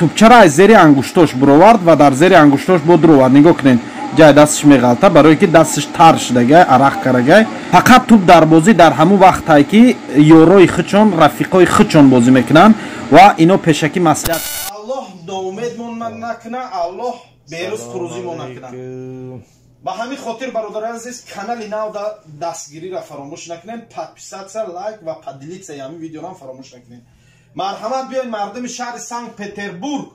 Тупчара аз зери ангуштош буровард ва дар зери ангуштош бо дуровард. Нигоҳ кунед, ҷай дасташ меғалта, барое ки дасташ тар шудагай, арақ карагай. Фақат туп дар бозӣ дар ҳамун вақтае ки ёрои худшон, рафиқои худшон бозӣ мекунанд ва ино пешакӣ маслиҳат. Аллоҳ ноумедмон накуна, Аллоҳ берӯз хурӯзимон накуна. Ба ҳамин хотир, бародарони азиз, канали нав дастгириро фаромӯш накунед, подписаться, лайк ва поделиться ҳамин видеоро фаромӯш накунед. Марҳамат, биёед, мардуми шаҳри Санкт Петербург,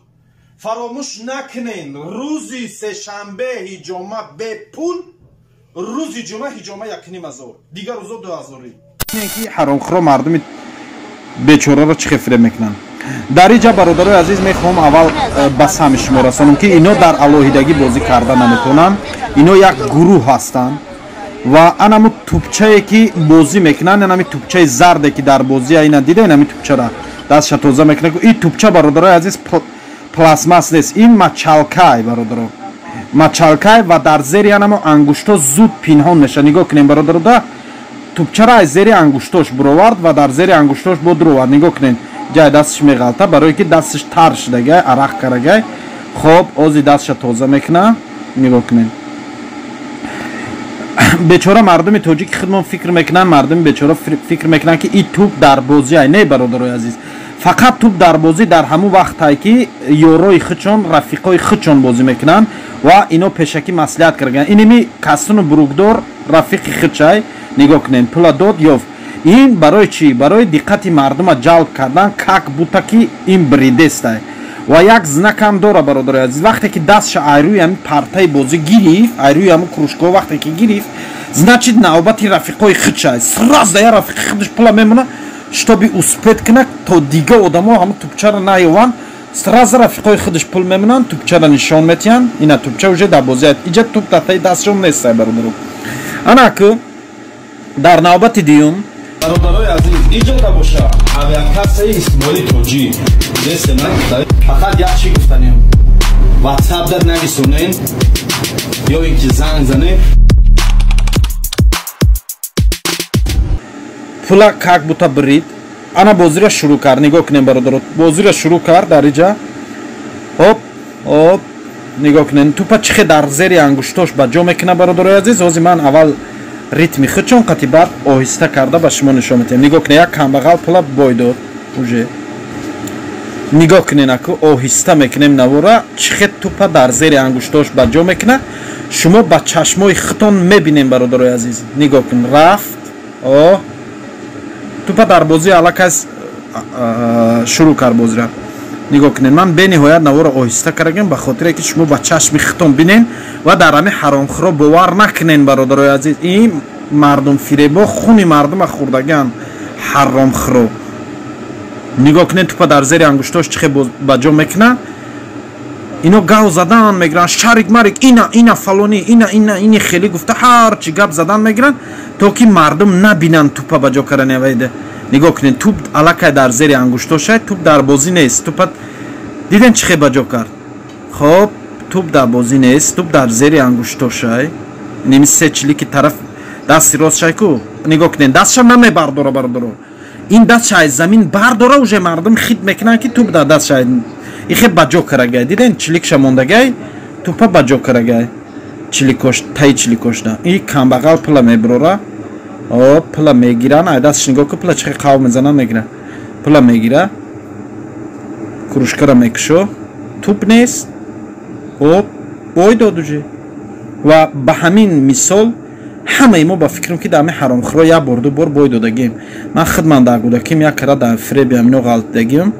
фаромӯш накунед, рӯзи сешанбе ҳиҷома бепул, рӯзи ҷумъа ҳиҷома 1500, дигар рӯзо 2000. Ки ҳаромхӯро мардуми бечораро чӣ хел фиреб мекунанд. Дар инҷа, бародарои азиз, мехоҳам аввал ба самъи шумо расонам, ки ино дар алоҳидагӣ бозӣ карда наметавонанд. Ино як гурӯҳ ҳастанд ва анамо тупчае ки бозӣ мекунанд, анами тупчаи зарде ки дар бозия, ина дида, инами тупчара дастша тоза мекунад. Ин тупча, бародарои азиз, пластмасс нест, ин мочалкай, бародаро, мочалкай, ва дар зери анамо ангушто зуд пинҳон мешавад. Нигоҳ кунем, бародаро, тупчара аз зери ангуштош буровард ва дар зери ангуштош бо дуровард. Нигоҳ кунед, ҷай дасташ меғалта, барое ки дасташ тар шудагай, арақ карагай. Хоб, ози дастша тоза мекуна. Нигоҳ кунед, бечора мардуми тоҷики худмон фикр мекунанд, мардуми бечора фикр мекунанд, ки ин туп дар бозӣ. Не, бародарои азиз, фақат туп дар бозӣ дар ҳамун вақтае ки ёрои худшон, рафиқои худшон бозӣ мекунанд ва ино пешакӣ маслиҳат кардаганд. Иними касуну буругдор рафиқи худшай. Нигоҳ кунед, пула дод, ёфт. Ин барои чӣ? Барои диққати мардума ҷалб кардан, как будто ки ин бридестай. Ва як знакам дора, бародарои азиз: вақте ки дастша айрӯи ҳамин партаи бозӣ гирифт, айрӯи ҳамин кружкаҳо вақте ки гирифт, значит, навбати рафиқои худшай. Сразу я рафиқи худаш пула мемона, чтобы успеть кунад, то дига одамо ҳамин тупчаро наёванд. Сразу рафиқои худаш пул мемонанд, тупчаро нишон метиҳанд. Ина тупча уже дар бозӣ, иҷа туп дар таи дастшон нестай, бародаро. Анаку дар навбати дуюм, бародарои азиз, иҷода боша авиакассаи Исмоили Тоҷӣ фақат як чӣ гуфтанем: ватсап дад нависонен ё ин ки занг занем. Пула как будто брид. Ана бозиро шурӯъ кард. Нигоҳ кунем, бародаро, бозиро шурӯъ кард дар иҷа. Ҳоп, ҳоп, нигоҳ кунем, тупа чихе дар зери ангуштош ба ҷо мекунад. Бародарои азиз, ҳозир ман аввал ритми худчон қати, баъд оҳиста карда ба шумо нишон медиҳам. Нигоҳ кунед, як камбағал пула бой дод уже. Нигоҳ кунед, аку оҳиста мекунем навора, чихе тупа дар зери ангуштош ба ҷо мекунад, шумо ба чашмои худтон мебинем. Бародарои азиз, нигоҳ кун, рафт. О, тупа дар бозӣ аллакай шурӯъ кард бозира. Нигоҳ кунед, ман бениҳоят наворо оҳиста кардагем, ба хотире ки шумо ба чашми худтон бинен ва дар ҳамин ҳаромхӯро бовар накунен. Бародарои азиз, ин мардумфиребо хуни мардума хӯрдагиан, ҳаромхӯро. Нигоҳ кунед, тупа дар зери ангуштош чихе ба ҷо мекунад. Ино гав задан мегиранд: шарик марик, ина ина фалонӣ, ина ина ини, хеле гуфта, ҳарчи гап задан мегиранд, то ки мардум набинанд тупа ба ҷо кардани вайда. Нигоҳ кунед, туп аллакай дар зери ангуштошай, туп дар бозӣ нест. Тупа дидем, чӣ хел ба ҷо кард. Хоб, туп дар бозӣ нест, туп дар зери ангуштошай, ними се чилики тараф дасти ростшай ку. Нигоҳ кунед, дастша намебардора, бародаро. Ин дастша аз замин бардора, уже мардум хит мекунанд, ки туп дар дастша ихе ба ҷо карагай. Диден, чиликша мондагай, тупа ба ҷо карагай, чиликош таи чиликошда. И камбағал пула мебирора. О, пула мегиран ай дастш. Нигоҳ ку, пула чихе қав мезана, мегира, пула мегира, кружкара мекушо, туп нест. Оп, бой дод уже. Ва ба ҳамин мисол ҳамаи мо, ба фикрам, ки дар ҳамин ҳаромхӯро як бор, ду бор бой додагим. Ман худман дар кӯдаким як кара дар фиреби ҳамино ғалтидагим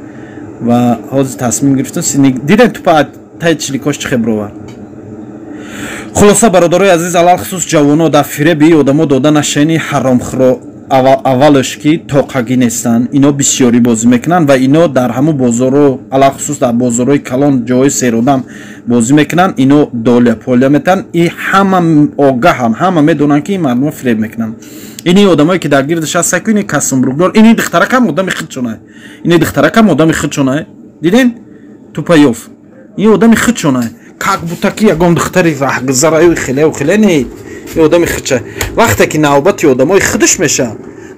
ва ҳозир тасмим гирифтам. Дидем, тупа таи чиликош чихе бировард. Хулоса, бародарои азиз, алалхусус ҷавоно, дар фиреби одамо дода нашени. Ҳаромхӯро аввалаш ки тоқагӣ нестанд, ино бисёрӣ бозӣ мекунанд ва ино дар ҳамун бозоро, алалхусус дар бозорҳои калон, ҷоҳои серодам бозӣ мекунанд. Ино доля поля метаҳанд. И ҳама огаҳам, ҳама медонанд, ки ин мардумо фиреб мекунанд. Ини одамое ки дар гирдаш ҳастанд ку, ини касумбругдор, ини духтаракам одами худшонай, ини духтаракам одами худшонай. Диден, тупа ёфт, ин одами худшонай, как будто ки ягон духтари раҳгузараю хелеу хеле не, ин одами худша. Вақте ки навбати одамои худаш меша,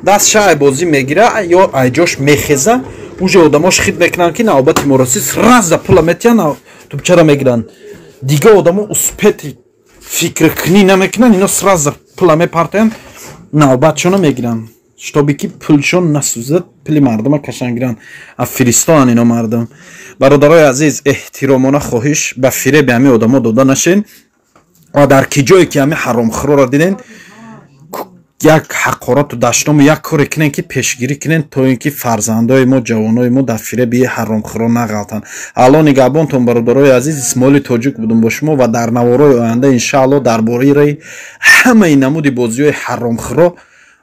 даст ша ай бозӣ мегира ё айҷош мехеза. Уже одамош хит мекунанд, ки навбати мо расид, сразу пула метиҳанд, тупчара мегиранд. Дига одамо успеть фикркунӣ намекунанд, ино сразу пула мепартоянд, навбатшона мегиранд, чтобы ки пулшон насӯзад, пули мардума кашан гиранд, афиристоанд ино мардум. Бародарои азиз, эҳтиромона хоҳиш, ба фиреби ҳамин одамо дода нашен ва дар ки ҷое ки ҳамин ҳаромхӯрора диден, як ҳақорату дашному як коре кунен, ки пешгирӣ кунен, то ин ки фарзандои мо, ҷавонои мо дар фиреби ҳаромхӯро нағалтанд. Алло нигаҳбонтон, бародарои азиз. Исмоили Тоҷик будум бо шумо ва дар наворои оянда, иншаалло, дар бораи ҳамаи намуди бозиҳои ҳаромхӯро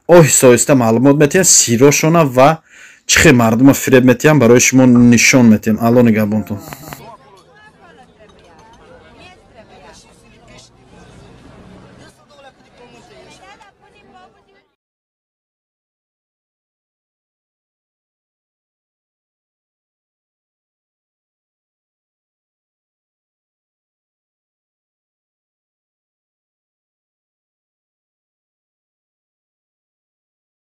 оҳиста оҳиста маълумот метиҳем, сирошона ва чӣ хел мардума фиреб метиҳам, барои шумо нишон метиҳем. Алло нигаҳбонтон.